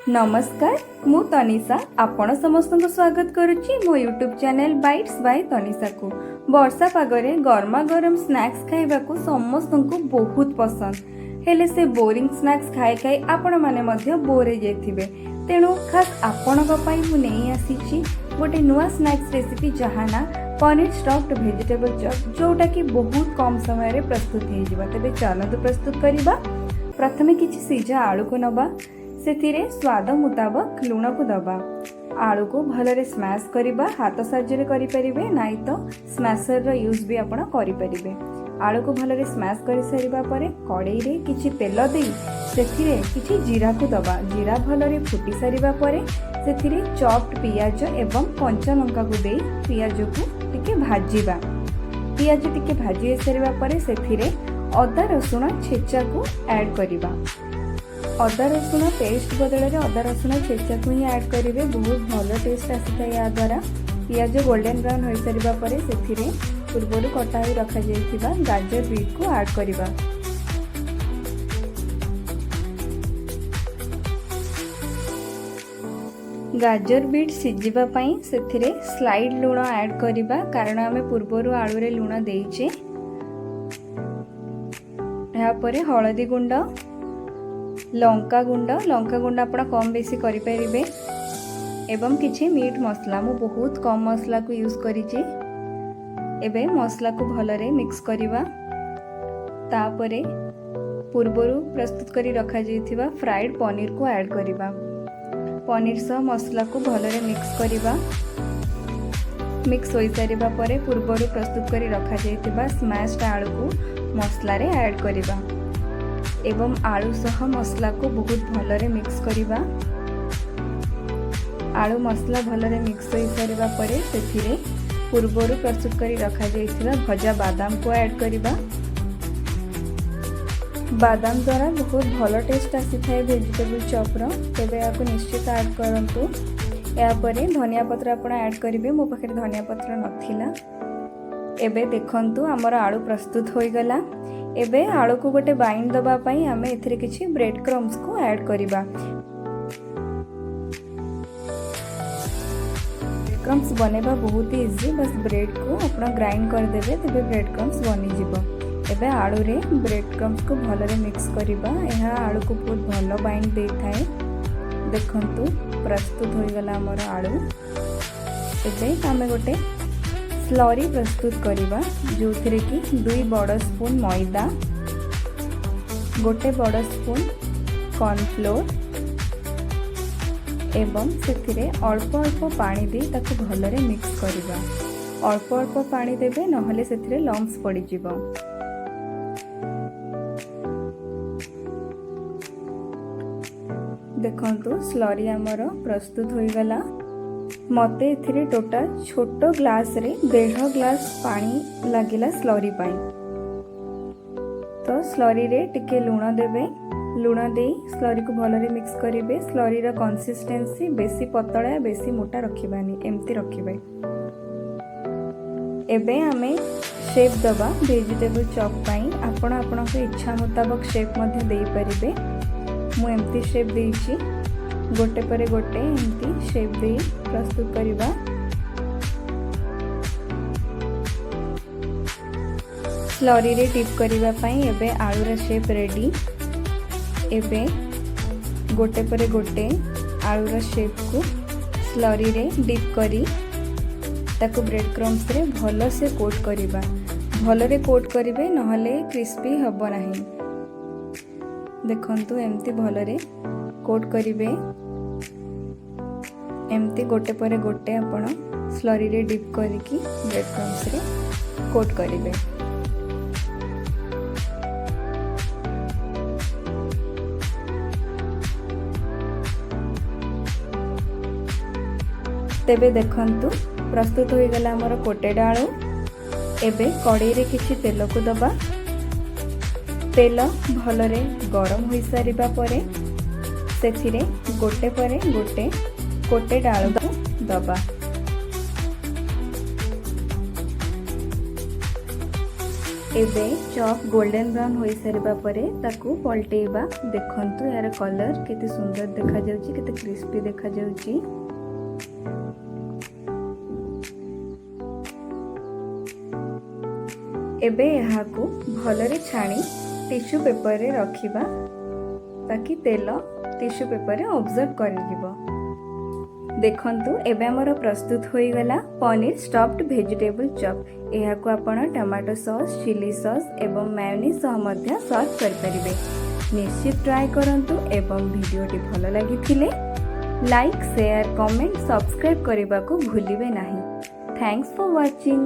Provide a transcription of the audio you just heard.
ନମସ୍କାର, ମୁଁ ତନିଷା ଆପଣ ସମସ୍ତଙ୍କୁ ସ୍ୱାଗତ କରୁଛି ମୋ ୟୁଟ୍ୟୁବ୍ ଚ୍ୟାନେଲ୍ ବାଇଟ୍ସ ବାଇ ତନିଷାକୁ। ବର୍ଷା ପାଗରେ ଗରମା ଗରମ ସ୍ନାକ୍ସ ଖାଇବାକୁ ସମସ୍ତଙ୍କୁ ବହୁତ ପସନ୍ଦ। ହେଲେ ସେ ବୋରିଂ ସ୍ନାକ୍ସ ଖାଇ ଖାଇ ଆପଣମାନେ ମଧ୍ୟ ବୋର୍ ହେଇଯାଇଥିବେ। ତେଣୁ ଖାସ୍ ଆପଣଙ୍କ ପାଇଁ ମୁଁ ନେଇ ଆସିଛି ଗୋଟେ ନୂଆ ସ୍ନାକ୍ସ ରେସିପି, ଯାହା ନା ପନିର ଷ୍ଟଫ୍ଡ ଭେଜିଟେବଲ୍ ଚପ୍, ଯେଉଁଟାକି ବହୁତ କମ୍ ସମୟରେ ପ୍ରସ୍ତୁତ ହେଇଯିବ। ତେବେ ଚାଲନ୍ତୁ ପ୍ରସ୍ତୁତ କରିବା। ପ୍ରଥମେ କିଛି ସିଝା ଆଳୁକୁ ନେବା, ସେଥିରେ ସ୍ୱାଦ ମୁତାବକ ଲୁଣକୁ ଦେବା। ଆଳୁକୁ ଭଲରେ ସ୍ମାଶ୍ କରିବା। ହାତ ସାହାଯ୍ୟରେ କରିପାରିବେ, ନାଇଁ ତ ସ୍ମାସରର ୟୁଜ୍ ବି ଆପଣ କରିପାରିବେ। ଆଳୁକୁ ଭଲରେ ସ୍ମାଶ୍ କରିସାରିବା ପରେ କଡ଼େଇରେ କିଛି ତେଲ ଦେଇ ସେଥିରେ କିଛି ଜିରାକୁ ଦେବା। ଜିରା ଭଲରେ ଫୁଟି ସାରିବା ପରେ ସେଥିରେ ଚପ୍ଡ ପିଆଜ ଏବଂ କଞ୍ଚା ଲଙ୍କାକୁ ଦେଇ ପିଆଜକୁ ଟିକେ ଭାଜିବା। ପିଆଜ ଟିକେ ଭାଜି ହେଇସାରିବା ପରେ ସେଥିରେ ଅଦା ରସୁଣ ଛେଚାକୁ ଆଡ଼୍ କରିବା। ଅଦା ରସୁଣ ପେଷ୍ଟ ବଦଳରେ ଅଦା ରସୁଣ ଛେଚାକୁ ହିଁ ଆଡ଼୍ କରିବେ, ବହୁତ ଭଲ ଟେଷ୍ଟ ଆସିଥାଏ ଏହା ଦ୍ୱାରା। ପିଆଜ ଗୋଲ୍ଡେନ୍ ବ୍ରାଉନ୍ ହୋଇସାରିବା ପରେ ସେଥିରେ ପୂର୍ବରୁ କଟା ହୋଇ ରଖାଯାଇଥିବା ଗାଜର ବିଟ୍କୁ ଆଡ଼୍ କରିବା। ଗାଜର ବିଟ୍ ସିଝିବା ପାଇଁ ସେଥିରେ ସ୍ଲାଇଟ୍ ଲୁଣ ଆଡ଼୍ କରିବା, କାରଣ ଆମେ ପୂର୍ବରୁ ଆଳୁରେ ଲୁଣ ଦେଇଛେ। ଏହାପରେ ହଳଦୀ ଗୁଣ୍ଡ, ଲଙ୍କା ଗୁଣ୍ଡ, ଲଙ୍କା ଗୁଣ୍ଡ ଆପଣ କମ୍ ବେଶୀ କରିପାରିବେ, ଏବଂ କିଛି ମିଟ୍ ମସଲା। ମୁଁ ବହୁତ କମ୍ ମସଲାକୁ ୟୁଜ୍ କରିଛି। ଏବେ ମସଲାକୁ ଭଲରେ ମିକ୍ସ କରିବା। ତାପରେ ପୂର୍ବରୁ ପ୍ରସ୍ତୁତ କରି ରଖାଯାଇଥିବା ଫ୍ରାଏଡ଼୍ ପନିରକୁ ଆଡ଼୍ କରିବା। ପନିର ସହ ମସଲାକୁ ଭଲରେ ମିକ୍ସ କରିବା। ମିକ୍ସ ହୋଇସାରିବା ପରେ ପୂର୍ବରୁ ପ୍ରସ୍ତୁତ କରି ରଖାଯାଇଥିବା ସ୍ମାସ୍ଡ ଆଳୁକୁ ମସଲାରେ ଆଡ଼୍ କରିବା ଏବଂ ଆଳୁ ସହ ମସଲାକୁ ବହୁତ ଭଲରେ ମିକ୍ସ କରିବା। ଆଳୁ ମସଲା ଭଲରେ ମିକ୍ସ ହୋଇସାରିବା ପରେ ସେଥିରେ ପୂର୍ବରୁ ପ୍ରସ୍ତୁତ କରି ରଖାଯାଇଥିବା ଭଜା ବାଦାମକୁ ଆଡ଼୍ କରିବା। ବାଦାମ ଦ୍ୱାରା ବହୁତ ଭଲ ଟେଷ୍ଟ ଆସିଥାଏ ଭେଜିଟେବୁଲ୍ ଚପ୍ର। ତେବେ ଏହାକୁ ନିଶ୍ଚିତ ଆଡ଼୍ କରନ୍ତୁ। ଏହାପରେ ଧନିଆ ପତ୍ର ଆପଣ ଆଡ଼୍ କରିବେ। ମୋ ପାଖରେ ଧନିଆ ପତ୍ର ନଥିଲା। ଏବେ ଦେଖନ୍ତୁ, ଆମର ଆଳୁ ପ୍ରସ୍ତୁତ ହୋଇଗଲା। ଏବେ ଆଳୁକୁ ଗୋଟେ ବାଇଣ୍ଡ ଦେବା ପାଇଁ ଆମେ ଏଥିରେ କିଛି ବ୍ରେଡ୍ କ୍ରମ୍ସକୁ ଆଡ଼୍ କରିବା। ବ୍ରେଡ୍ କ୍ରମ୍ସ ବନେଇବା ବହୁତ ଇଜି। ବାସ୍, ବ୍ରେଡ଼୍କୁ ଆପଣ ଗ୍ରାଇଣ୍ଡ କରିଦେବେ, ତେବେ ବ୍ରେଡ୍ କ୍ରମ୍ସ ବନିଯିବ। ଏବେ ଆଳୁରେ ବ୍ରେଡ୍ କ୍ରମ୍ସକୁ ଭଲରେ ମିକ୍ସ କରିବା। ଏହା ଆଳୁକୁ ବହୁତ ଭଲ ବାଇଣ୍ଡ ଦେଇଥାଏ। ଦେଖନ୍ତୁ, ପ୍ରସ୍ତୁତ ହୋଇଗଲା ଆମର ଆଳୁ। ଏବେ ଆମେ ଗୋଟେ ସ୍ଲରି ପ୍ରସ୍ତୁତ କରିବା, ଯେଉଁଥିରେ କି 2 ବଡ଼ ସ୍ପୁନ୍ ମଇଦା, 1 ବଡ଼ ସ୍ପୁନ୍ କର୍ଣ୍ଣଫ୍ଲୋର୍ ଏବଂ ସେଥିରେ ଅଳ୍ପ ଅଳ୍ପ ପାଣି ଦେଇ ତାକୁ ଭଲରେ ମିକ୍ସ କରିବା। ଅଳ୍ପ ଅଳ୍ପ ପାଣି ଦେବେ, ନହେଲେ ସେଥିରେ ଲମ୍ପସ୍ ପଡ଼ିଯିବ। ଦେଖନ୍ତୁ, ସ୍ଲରି ଆମର ପ୍ରସ୍ତୁତ ହୋଇଗଲା। ମୋତେ ଏଥିରେ ଟୋଟାଲ ଛୋଟ ଗ୍ଲାସରେ ଦେଢ଼ ଗ୍ଲାସ ପାଣି ଲାଗିଲା ସ୍ଲରି ପାଇଁ। ତ ସ୍ଲରିରେ ଟିକେ ଲୁଣ ଦେବେ। ଲୁଣ ଦେଇ ସ୍ଲରିକୁ ଭଲରେ ମିକ୍ସ କରିବେ। ସ୍ଲରିର କନସିଷ୍ଟେନ୍ସି ବେଶୀ ପତଳା, ବେଶୀ ମୋଟା ରଖିବାନି, ଏମିତି ରଖିବେ। ଏବେ ଆମେ ସେପ୍ ଦେବା ଭେଜିଟେବୁଲ୍ ଚପ୍ ପାଇଁ। ଆପଣ ଆପଣଙ୍କ ଇଚ୍ଛା ମୁତାବକ ସେପ୍ ମଧ୍ୟ ଦେଇପାରିବେ। ମୁଁ ଏମିତି ସେପ୍ ଦେଇଛି। ଗୋଟେ ପରେ ଗୋଟେ ଏମିତି ସେପ୍ ଦେଇ ପ୍ରସ୍ତୁତ କରିବା। ସ୍ଲରିରେ ଡିପ୍ କରିବା ପାଇଁ ଏବେ ଆଳୁର ସେପ୍ ରେଡ଼ି। ଏବେ ଗୋଟେ ପରେ ଗୋଟେ ଆଳୁର ସେପ୍କୁ ସ୍ଲରିରେ ଡିପ୍ କରି ତାକୁ ବ୍ରେଡ୍ କ୍ରମ୍ସରେ ଭଲସେ କୋଟ୍ କରିବା। ଭଲରେ କୋଟ୍ କରିବେ, ନହେଲେ କ୍ରିସ୍ପି ହେବ ନାହିଁ। ଦେଖନ୍ତୁ, ଏମିତି ଭଲରେ କୋଟ୍ କରିବେ। ଏମିତି ଗୋଟେ ପରେ ଗୋଟେ ଆପଣ ସ୍ଲରିରେ ଡିପ୍ କରିକି ବ୍ରେଡ୍ କ୍ରମ୍ସରେ କୋଟ୍ କରିବେ। ତେବେ ଦେଖନ୍ତୁ, ପ୍ରସ୍ତୁତ ହୋଇଗଲା ଆମର କୋଟେଡ୍ ଆଳୁ। ଏବେ କଡ଼େଇରେ କିଛି ତେଲକୁ ଦେବା। ତେଲ ଭଲରେ ଗରମ ହୋଇସାରିବା ପରେ ସେଥିରେ ଗୋଟେ ପରେ ଗୋଟେ କୋଟେଡ୍ ଆଳୁକୁ ଦେବା। ଏବେ ଚପ୍ ଗୋଲ୍ଡେନ୍ ବ୍ରାଉନ୍ ହୋଇସାରିବା ପରେ ତାକୁ ପଲଟେଇବା। ଦେଖନ୍ତୁ, ଏହାର କଲର୍ କେତେ ସୁନ୍ଦର ଦେଖାଯାଉଛି, କେତେ କ୍ରିସ୍ପି ଦେଖାଯାଉଛି। ଏବେ ଏହାକୁ ଭଲରେ ଛାଣି ଟିସ୍ୟୁ ପେପରରେ ରଖିବା, ତାକି ତେଲ ଟିସ୍ୟୁ ପେପରରେ ଅବଜର୍ବ କରିଯିବ। ଦେଖନ୍ତୁ, ଏବେ ଆମର ପ୍ରସ୍ତୁତ ହୋଇଗଲା ପନିର ଷ୍ଟଫ୍ଡ ଭେଜିଟେବୁଲ୍ ଚପ୍। ଏହାକୁ ଆପଣ ଟମାଟୋ ସସ୍, ଚିଲି ସସ୍ ଏବଂ ମାୟୋନିଜ୍ ସହ ମଧ୍ୟ ସର୍ଭ କରିପାରିବେ। ନିଶ୍ଚିତ ଟ୍ରାଏ କରନ୍ତୁ ଏବଂ ଭିଡ଼ିଓଟି ଭଲ ଲାଗିଥିଲେ ଲାଇକ୍, ସେୟାର, କମେଣ୍ଟ, ସବସ୍କ୍ରାଇବ୍ କରିବାକୁ ଭୁଲିବେ ନାହିଁ। Thanks for watching.